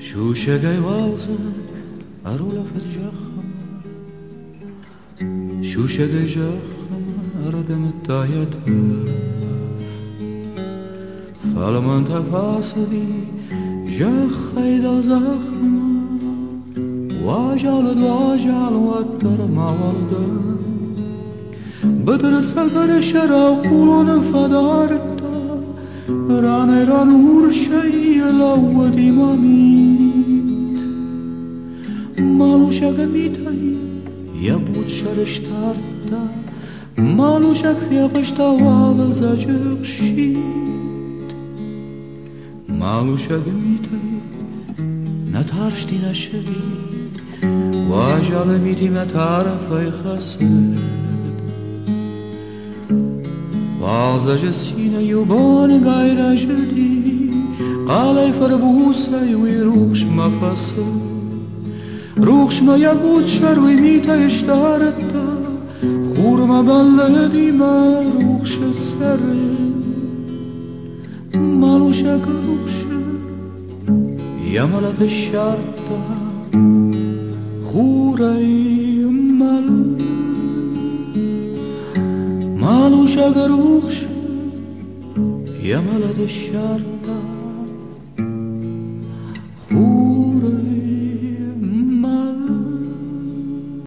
Сусӕгӕй уалдзӕг ӕрулӕфыд зӕххмӕ, Сусӕгӕй зӕххмӕ ӕрдымдта йӕ тӕф. Фӕлмӕн тӕф ацыди зӕххӕй дӕлзӕхмӕ, Уазал уазал уӕддӕр ма уӕлдӕр. Быдыры цӕхӕры сӕрау хъулоны фӕдардта, Ранӕй-ран урсӕй лӕууыди мӕ мит. Малусӕг митӕй йӕ буц сӕр стардта, Малусӕг фехъуыста уалдзӕджы хситт. Малусӕг митӕй нӕ тарсти, нӕ сыди, Уазалы митимӕ тарфӕй хӕцыд. Уалдзӕджы цины иу боныгай рӕзыди, Хъалӕй фырбуцӕй уый рухсмӕ фӕцыд. Рухсмӕ йӕ буц сӕр уый митӕй сдардта, Хурмӕ бӕллыди мӕ рухсы цӕры. Малусӕг рухсы йӕ мӕлӕт ссардта, Хурӕй мӕлы. Малусӕг рухсы йӕ мӕлӕт ссардта.